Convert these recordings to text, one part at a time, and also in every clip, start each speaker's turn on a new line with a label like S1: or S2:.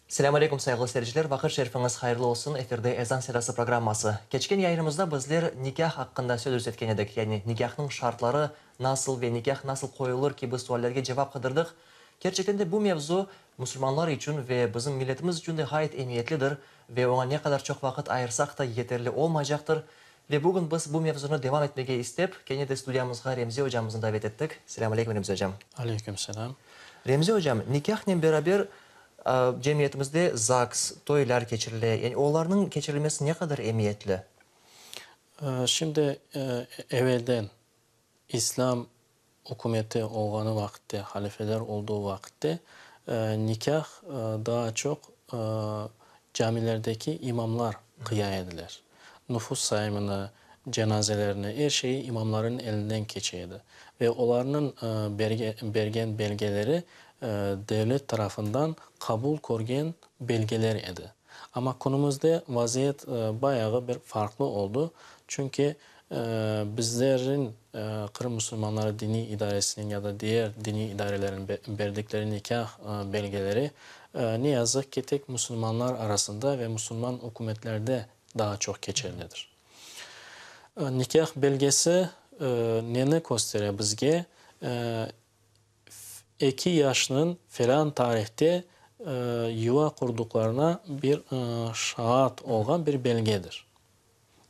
S1: Selâm aleyküm, sayğılı seyirciler! Vaqıt şerifiñiz hayırlı olsun! Efirde Ezan sedası programması. Keçken yayınımızda bizler nikâh aqqında söz yürsetken edik, yani nikâhnıñ şartları nasıl ve nikâh nasıl qoyulır kibi suallerge cevap qıdırdıq. Kerçekten de bu mevzu musulmanlar içün ve bizim milletimiz içün de ğayet emiyetlidir ve oña ne qadar çoq vaqıt ayırsaq da yeterli olmaycaqtır. Ve bugün biz bu mevzunı devam etmege istep, kene de studiyamızğa Remzi ocamıznı davet ettik. Selâm aleyküm, Remzi ocam.
S2: Aleyküm selâm.
S1: Remzi ocam, nikâhnen beraber cemiyetimizde zaks, toylar keçirile, yani olarnıñ keçirilmesi ne qadar emiyetli?
S2: Şimdi evelden İslâm ükümeti olğanı vaqıtte, halifeler olduğu vaqıtte nikâh daa çoq camilerdeki imamlar qıya ediler. Nufus sayımını, cenazelerni, er şeyi imamların elinden keçe edi ve olarnıñ bergen belgeleri devlet tarafından qabul körgen belgeler edi. Amma künümizde vaziyet bayağı bir farqlı oldı, çünki Bizlerin Qırım musulmanları diniy idaresiniñ ya da diğer diniy idarelerin berdikleri nikâh belgeleri, ne yazıq ki, tek musulmanlar arasında ve musulman ükümetlerde daa çoq keçerlidir. Nikâh belgesi neni köstere bizge? Eki yaşnıñ felân tarihte yuva qurduqlarına bir şaat olğan bir belgedir.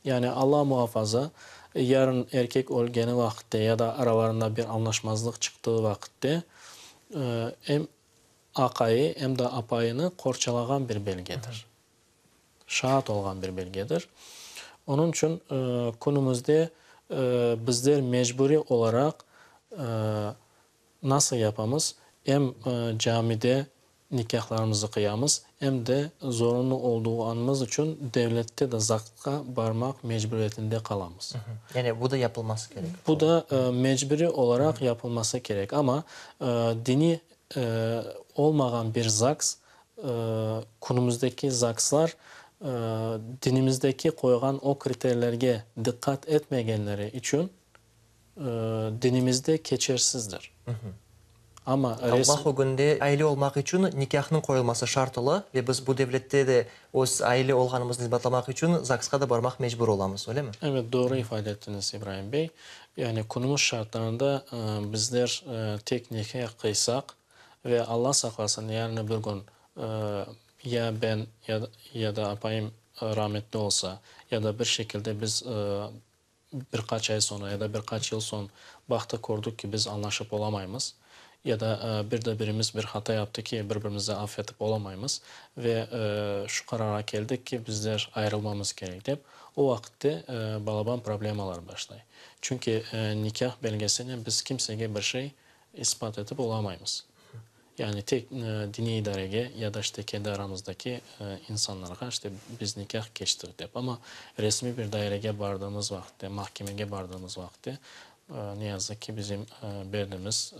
S2: Yani Alla muafaza, yarın erkek ölgeni vaqıtte ya da aralarında bir añlaşmazlıq çıqtığı vaqıtte em aqayı, em de apayını qorçalağan bir belgedir. Şaat olğan bir belgedir. Onıñ içün künümizde bizler mecburiy olaraq Nasıl yapamız? Em camide nikâhlarımızı qıyamız, em de zorunlı olduğanımız içün devlette de zaksqa barmaq mecburiyetinde qalamız.
S1: Yani bu da yapılması kerek.
S2: Bu da mecburiy olaraq yapılması kerek. Amma diniy olmağan bir zaks, künümüzdeki zakslar dinimizdeki qoyğan o kriterlerge diqqat etmegenleri içün, Dinimizde keçersizdir.
S1: Amma Allah ögünde aile olmaq içün nikâhnıñ qoyulması şart ola ve biz bu devlette de öz aile olğanımıznı isbatlamaq içün ZAGSqa da barmaq mecbur olamız, öylemi?
S2: Evet, doğru ifade ettiniz, İbraim bey. Yani künümüz şartlarında bizler tek nikâh qıysaq ve Allah saqlasın, yarın bir kün ya ben, ya da apayım rametli olsa, ya da bir şekilde biz Bir qaç ay soñra ya da bir qaç yıl soñ baqtıq, kördik ki, biz añlaşıp olamaymız, ya da bir de birimiz bir hata yaptı ki, bir-birimizni af etip olamaymız ve şu qararğa keldik ki, bizler ayırılmamız kerek dep, o vaqıtte balaban problemalar başlay. Çünki nikâh belgesinen biz kimsege bir şey ispat etip olamaymız. Yani tek diniy idarege ya da işte kendi aramızdaki insanlarğa işte biz nikâh keçtik dep. Amma resmiy bir dairege bardığımız vaqıtte, mahkemege bardığımız vaqıtte, ne yazıq ki, bizim berdiğimiz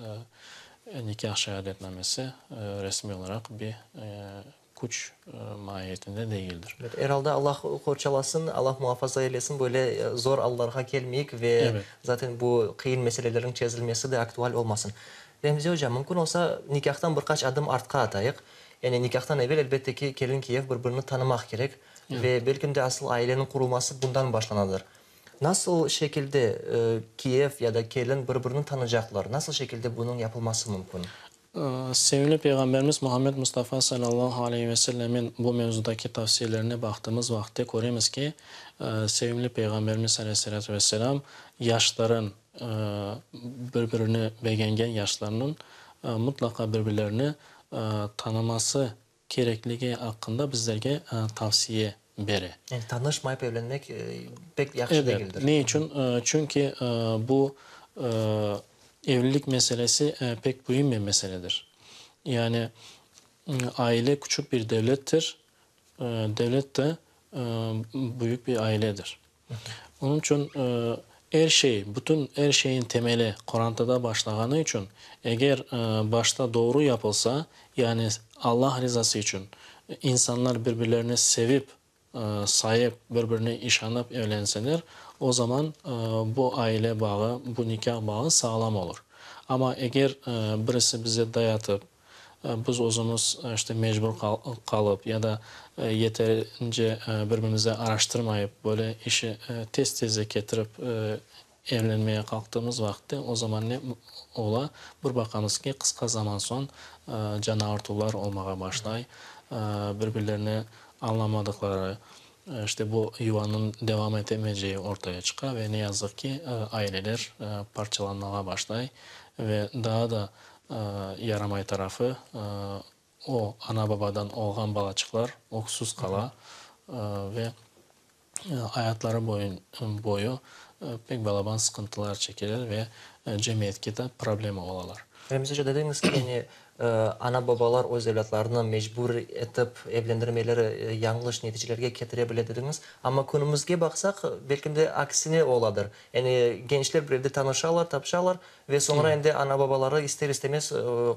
S2: nikâh şeadetnamesi resmiy olaraq bir küç maiyetinde degildir.
S1: Evet, er alda Allah qorçalasın, Allah muafaza eylesin, böyle zor allarğa kelmeyik ve zaten bu qıyın meselelerniñ çezilmesi de aktual olmasın. Remzi oca, mümkün olsa, nikâhtan bir qaç adım artqa atayıq. Yani nikâhtan evel, elbette ki, kelin-kiyev bir-birini tanımaq kerek ve belkim de asıl aileniñ qurulması bundan başlanadır. Nasıl şekilde kiyev ya da kelin bir-birini tanıycaqlar? Nasıl şekilde bunıñ yapılması mümkün?
S2: Sevimli Peyğamberimiz Muhammed Mustafa salâllahu aleyhi ve sellemin bu mevzudaki tavsiyelerine baqtığımız vaqıtte köremiz ki, sevimli Peyğamberimiz aleyhissalâtu vesselâm yaşların, bir-birini begengen yaşlarnıñ mutlaqa bir-birlerini tanıması kerekligi aqqında bizlerge tavsiye bere.
S1: Yani tanışmayıp evlenmek pek yahşı degildir.
S2: Evet. Ne içün? Çünki bu evlilik meselesi pek müim bir meseledir. Yani aile küçük bir devlettir, devlet de büyük bir ailedir. Onıñ içün er şey, bütün er şeyin temeli qorantada başlağanı içün, eger başta doğru yapılsa, yani Allah rizası içün insanlar bir-birlerini sevip. sayıp, bir-birine işanıp evlenseler, o zaman bu aile bağı, bu nikâh bağı sağlam olur. Amma eger birisi bize dayatıp, biz özümiz işte mecbur qalıp ya da yeterince bir-birimizni araştırmayıp, böyle işi tez-tezde ketirip Evlenmege qalqtığımız vaqıtte, o zaman ne ola, bir baqamız ki, qısqa zaman soñ can ağırtuvlar olmağa başlay, bir-birlerini añlamadıqları, işte bu yuvanıñ devam etemeyceği ortaya çıqa ve ne yazıq ki, aileler parçalanmağa başlay ve daa da yaramay tarafı, o ana-babadan olğan balaçıqlar öksüz qala ve ayatları boyu pek balaban sıqıntılar çekeler ve cemiyetke de problema olalar.
S1: Remzi oca, dediñiz ki, yani ana-babalar öz evlâtlarını mecbur etip evlendirmeleri yañlış neticelerge ketire bile dediñiz. Amma künümizge baqsaq, belki de aksine oladır. Yani gençler bir evde tanışalar, tapışalar ve soñra endi ana-babaları ister-istemez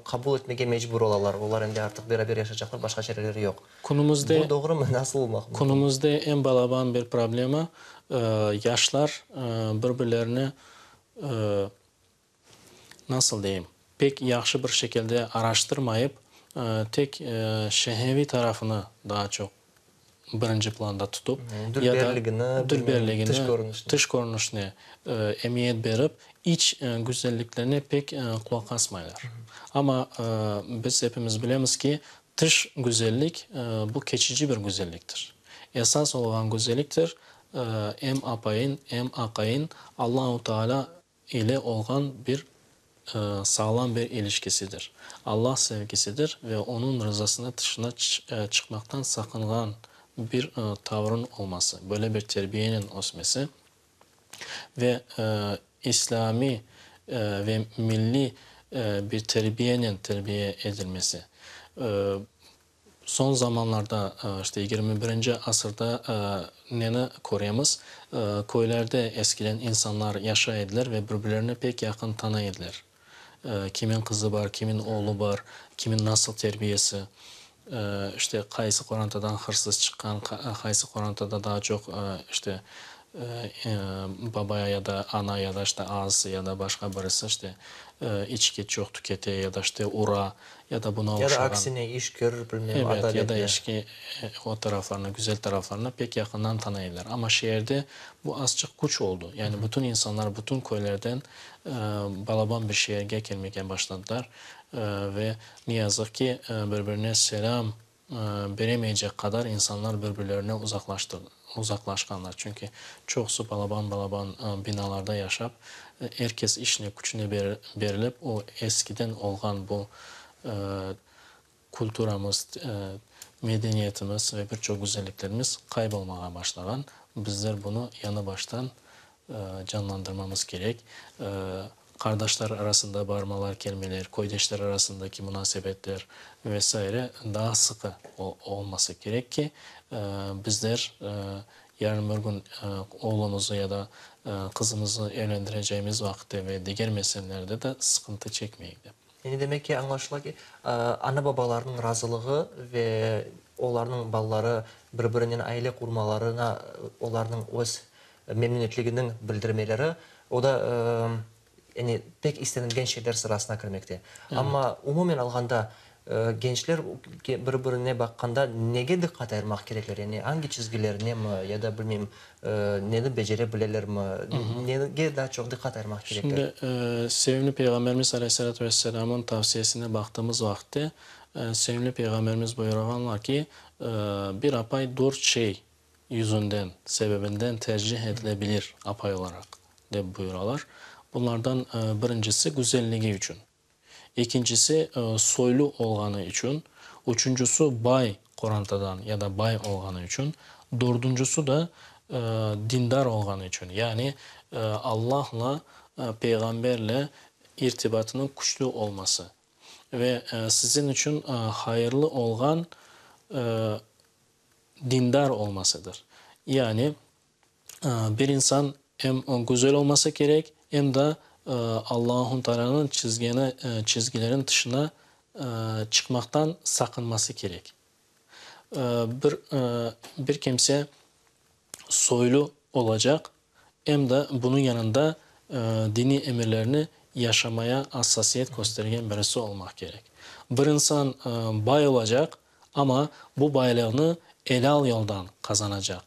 S1: qabul etmege mecbur olalar. Olar endi artıq beraber yaşaycaqlar, başqa çareleri yoq.
S2: Künümizde,
S1: Bu doğrumı? Nasıl olmaq mümkün?
S2: Künümizde eñ balaban bir problema, yaşlar bir-birlerini, nasıl deyim, pek yahşı bir şekilde araştırmayıp, tek şeheviy tarafını daa çoq birinci planda tutıp,
S1: ya da dülberligini,
S2: tış körünişine, tış körünişine emiyet berip, iç güzelliklerine pek qulaq asmaylar. Amma biz epimiz bilemiz ki, tış güzellik, bu keçici bir güzelliktir. Esas olğan güzelliktir, em apayın, em aqayın Allahu Teala ile olğan bir sağlam bir ilişkisidir. Allah sevgisidir ve Onıñ rızasına tışına çıqmaqtan saqınğan bir tavrıñ olması, böyle bir terbiyenen ösmesi ve islâmiy ve milliy bir terbiyenen terbiye edilmesi. Soñ zamanlarda, işte yigirmi birinci asırda neni köremiz, köylerde eskiden insanlar yaşay ediler ve bir-birlerini pek yaqın tanıy ediler. Kimin qızı bar, kimin oğlu bar, kimin nasıl terbiyesi, işte qaysı qorantadan hırsız çıqqan, qaysı qorantada daa çoq işte baba ya da ana ya da işte ağası ya da başqa birisi işte içki çoq tükete ya da işte ura ya da buna
S1: Ya da
S2: oşağan.
S1: aksine, iş körür, bilmem,
S2: Evet, ya da
S1: adaletli.
S2: işke o taraflarını, güzel taraflarını pek yaqından tanıylar. Amma şeerde bu azçıq küç oldu. Yani bütün insanlar bütün köylerden balaban bir şeerge kelmege başladılar ve ne yazıq ki, bir-birine selâm beremeycek qadar insanlar bir-birlerine uzaqlaşqanlar. Çünki çoqusı balaban-balaban binalarda yaşap, er kes işine, küçüne berilip, o eskiden olğan bu kulturamız, medeniyetimiz ve bir çoq güzelliklerimiz qaybolmağa başlağan. Bizler bunı yañı baştan canlandırmamız kerek. Qardaşlar arasında barmalar, kelmeler, köydeşler arasındaki munasebetler ve saire daa sıqı olması kerek ki, bizler yarın bir kün oğlumızı ya da qızımızı evlendireceğimiz vaqıtte ve diger meselelerde de sıqıntı çekmeyik dep.
S1: Yani demek ki, añlaşıla ki, ana-babalarnıñ razılığı ve olarnıñ balaları bir-birinen aile qurmalarına olarnıñ öz Memnüniyetliginiñ bildirmeleri, o da, yani, pek istenilgen şeyler sırasına kirmekte. Amma umumen alğanda, gençler bir-birine baqqanda nege diqqat ayırmaq kerekler? Yani, angi çizgilerine mi ya da, bilmeyim, neni becere bilelermi, nege daa çoq diqqat ayırmaq kerekler?
S2: Şimdi, sevimli Peyğamberimiz aleyhissalâtu vesselâmnıñ tavsiyesine baqtığımız vaqıtte, sevimli Peyğamberimiz buyurğanlar ki, bir apay dört şey yüzünden, sebebinden tercih etile bilir apay olaraq, dep buyuralar. Bunlardan birincisi, güzelligi içün. Ekincisi, soylu olğanı içün. Üçüncüsü, bay qorantadan ya da bay olğanı içün. Dördüncüsü da, dindar olğanı içün, yani Allahla, Peyğamberle irtibatınıñ küçlü olması ve siziñ içün hayırlı olğan dindar olmasıdır. Yani, bir insan em güzel olması kerek, em de Allahu Taalânıñ çizgeni çizgilerin tışına çıqmaqtan saqınması kerek. Bir, bir kimse soylu olacaq, em de bunıñ yanında diniy emirlerni yaşamaya assasiyet köstergen birisi olmaq kerek. Bir insan bay olacaq, amma bu baylığını elâl yoldan qazanacaq,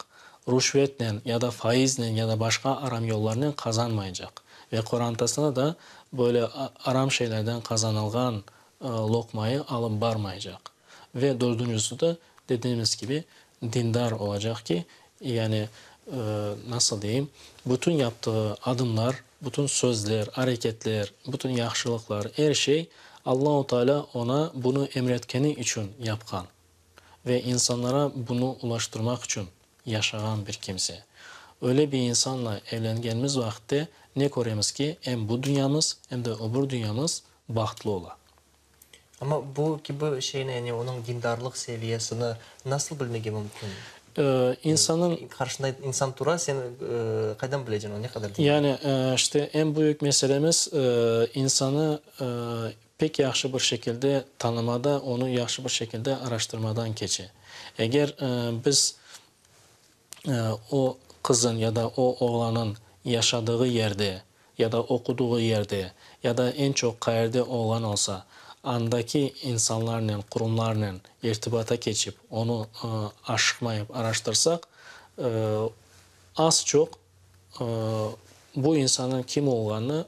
S2: rüşvetnen ya da faiznen ya da başqa aram yollarnen qazanmaycaq ve qorantasına da böyle aram şeylerden qazanılğan loqmayı alıp barmaycaq. Ve dördüncüsi de, dediğimiz kibi, dindar olacaq ki, yani, nasıl deyim, bütün yaptığı adımlar, bütün sözler, areketler, bütün yahşılıqlar, er şey Allahu Teala oña bunı emretkeni içün yapqan ve insanlara bunı ulaştırmaq içün yaşağan bir kimse. Öyle bir insanla evlengenimiz vaqıtte ne köremiz ki, em bu dünyamız, em de öbür dünyamız bahtlı ola.
S1: Amma bu kibi şeyni, yani onıñ dindarlıq seviyesini nasıl bilmege mümkün?
S2: İnsanıñ.
S1: Qarşında insan tura, sen qaydan bileceñ o ne qadar dindar?
S2: Yani, işte, eñ büyük meselemiz, insanı pek yahşı bir şekilde tanımada, onı yahşı bir şekilde araştırmadan keçe. Eger biz o qızın ya da o oğlanıñ yaşadığı yerde ya da oqudığı yerde, ya da eñ çoq qayerde olğan olsa, andaki insanlarnen, qurumlarnen irtibata keçip, onı aşıqmayıp araştırsaq, az-çoq bu insannıñ kim olğanını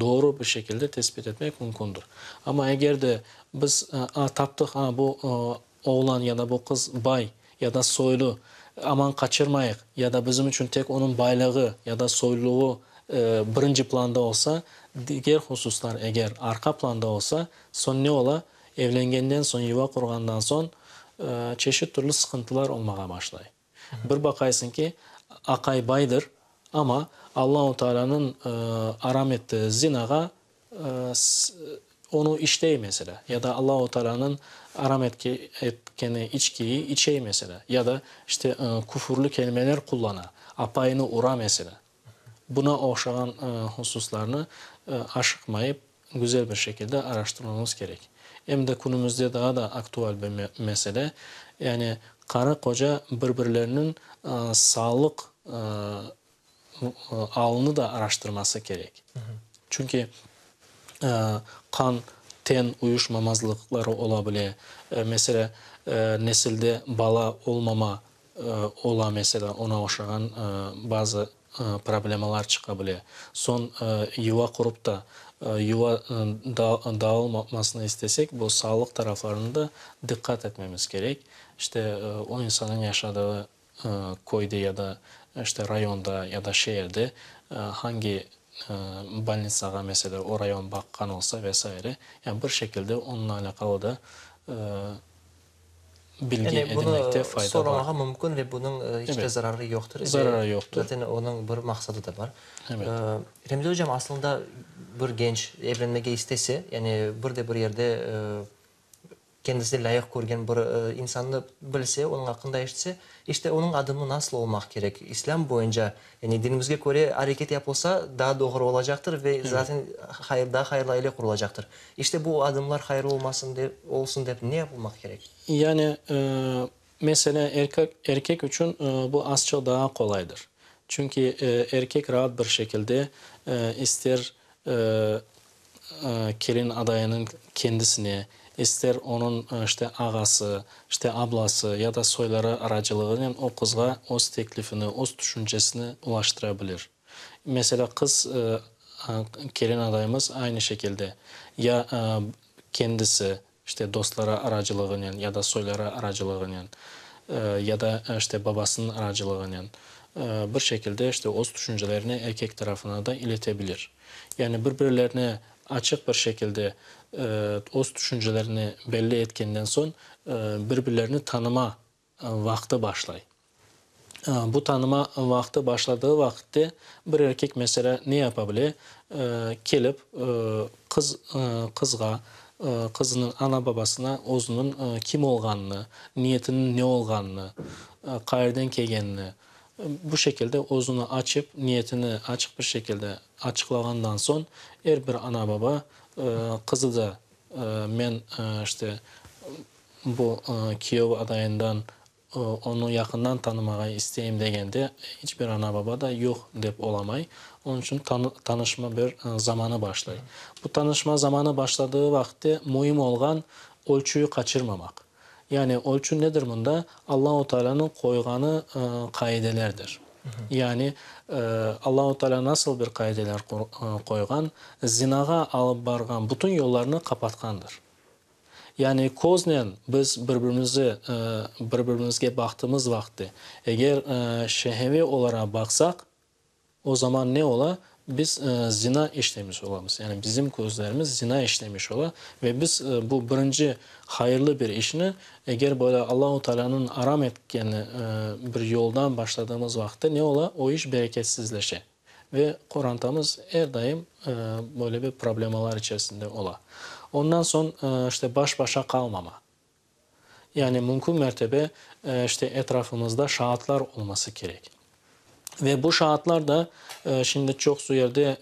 S2: doğru bir şekilde tesbit etmek mümkündir. Amma eger de biz, a, taptıq, a, bu oğlan ya da bu qız bay ya da soylu, aman qaçırmayıq, ya da bizim içün tek onıñ baylığı ya da soylulığı birinci planda olsa, diger hususlar eger arqa planda olsa, soñ ne ola? Evlengenden soñ, yuva qurğandan soñ çeşit türlü sıqıntılar olmağa başlay. Bir baqaysıñ ki, aqay baydır, amma Allahu Taalanıñ aram ettiği zinağa onı işley, meselâ, ya da Allahu Taalanıñ aram etkeni içkiyi içey, meselâ, ya da, işte, küfürli kelimeler qullana, apayını ura, meselâ. Buna oşağan hususlarnı aşıqmayıp, güzel bir şekilde araştırmamız kerek. Em de künümizde daa da aktual bir mesele, yani qarı-qoca bir-birleriniñ sağlıq alını da araştırması kerek. Çünki qan, ten uyuşmamazlıqları ola bile, meselâ, nesilde bala olmama ola, meselâ, oña oşağan bazı problemalar çıqa bile. Soñ yuva qurup da, yuva dağılmamasını istesek, bu sağlıq taraflarına da diqqat etmemiz kerek. İşte, o insannıñ yaşadığı köyde ya da, işte, rayonda ya da şeerde hangi bolnitsağa, meselâ, o rayon baqqan olsa ve saire, yani bir şekilde onunla alâqalı da bilgi
S1: Yani bunı
S2: edinmekte fayda bar.
S1: soramağa mümkün ve bunıñ hiç de zararı yoqtır.
S2: Zararı yoqtır.
S1: Zaten onıñ bir maqsadı da bar.
S2: Evet.
S1: Remzi ocam, aslında bir genç evlenmege istese, yani bir de bir yerde kendisine lâyıq körgen bir insannı bilse, onıñ aqqında eşitse, işte onıñ adımı nasıl olmaq kerek? İslâm boyunca, yani dinimizge köre areket yapılsa, daa doğru olacaqtır ve zaten hayır, daa hayırlı aile qurulacaqtır. İşte bu adımlar hayırlı olmasın dep, olsun dep ne yapılmaq kerek?
S2: Yani, meselâ, erkek, erkek içün bu azçıq daa qolaydır. Çünki erkek raat bir şekilde ister kelin adayınıñ kendisine, ister onıñ işte ağası, işte ablası ya da soyları aracılığınen o qızğa öz teklifini, öz tüşüncesini ulaştıra bilir. Meselâ, qız, kelin adayımız aynı şekilde ya kendisi, işte dostları aracılığınen ya da soyları aracılığınen, ya da işte babasınıñ aracılığınen bir şekilde işte öz tüşüncelerini erkek tarafına da ilete bilir. Yani bir-birlerine açıq bir şekilde öz tüşüncelerini belli etkenden soñ bir-birlerini tanıma vaqtı başlay. Bu tanıma vaqtı başladığı vaqıtte bir erkek, meselâ, ne yapa bile? Kelip, qız, qızğa, qızınıñ ana-babasına özüniñ kim olğanını, niyetiniñ ne olğanını, qayerden kelgenini, bu şekilde özüni açıp, niyetini açıq bir şekilde açıqlağandan soñ, er bir ana-baba, qızı da, men, işte, bu kiyev adayından onı yaqından tanımağa isteyim degende, iç bir ana-baba da yoq dep olamay. Onıñ içün tanışma bir zamanı başlay. Bu tanışma zamanı başladığı vaqıtte müim olğan ölçüyü qaçırmamaq. Yani ölçü nedir mında? Allahu Taalânıñ qoyğanı qaidelerdir. Yani Allahu Taalâ nasıl bir qaideler qoyğan? Zinağa alıp barğan bütün yollarnı qapatqandır. Yani köznen biz bir-birimizi, bir-birimizge baqtığımız vaqıtte, eger şeheviy olaraq baqsaq, o zaman ne ola? Biz zina işlemiş olamız. Yani bizim közlerimiz zina işlemiş ola ve biz bu birinci hayırlı bir işni, eger böyle Allahu Taalânıñ aram etkeni bir yoldan başladığımız vaqıtta ne ola? O iş bereketsizleşe ve qorantamız er daim böyle bir problemalar içerisinde ola. Ondan soñ işte baş-başa qalmama. Yani mümkün mertebe işte etrafımızda şaatlar olması kerek. Ve bu şaatlar da şimdi çoqsu yerde,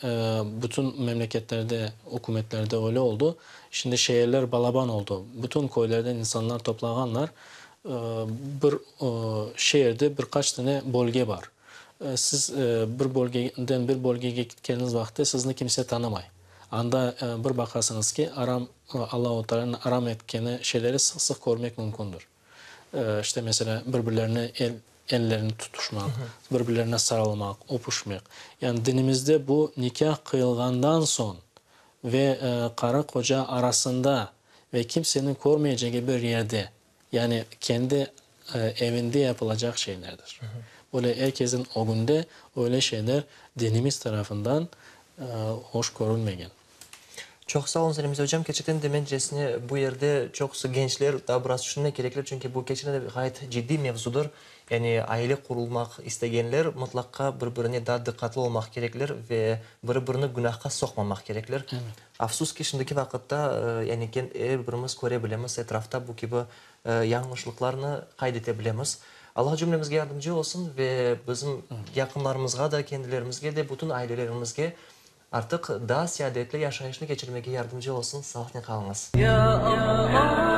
S2: bütün memleketlerde, ükümetlerde öyle oldu. Şimdi şeerler balaban oldu. Bütün köylerden insanlar toplağanlar. Bir şeerde bir qaç tane bölge bar. Siz bir bölgeden bir bölgege ketkeniñiz vaqıtta sizni kimse tanımay. Anda bir baqasıñız ki, aram, Allahu Taalânıñ aram etkeni şeyleri sıq-sıq körmek mümkündir. İşte, meselâ, bir-birlerine el, ellerini tutuşmaq, bir-birlerine sarılmaq, öpüşmek. Yani dinimizde bu nikâh qıyılğandan soñ ve qarı-qoca arasında ve kimseniñ körmeycegi bir yerde, yani kendi evinde yapılacaq şeylerdir. Böyle er kesin ögünde öyle şeyler dinimiz tarafından hoş körülmegen.
S1: Çoq sağ oluñız, Remzi ocam. Kerçekten de, mencesine, bu yerde çoqusı gençler daa biraz tüşünmek kerekler, çünki bu kerçekten de ğayet ciddiy mevzudır. Yani aile qurulmaq istegenler mıtlaqqa bir-birine daa diqqatlı olmaq kerekler ve biri-birini günahqa soqmamaq kerekler. Afsus ki, şimdiki vaqıtta, yani er birimiz köre bilemiz, etrafta bu kibi yañlışlıqlarnı qayd ete bilemiz. Allah cümlemizge yardımcı olsun ve bizim yaqınlarımızğa da, kendilerimizge de, bütün ailelerimizge artıq daa seadetli yaşayışnı keçirmege yardımcı olsun. Sağlıqnen qalıñız.
S3: Ya Allah.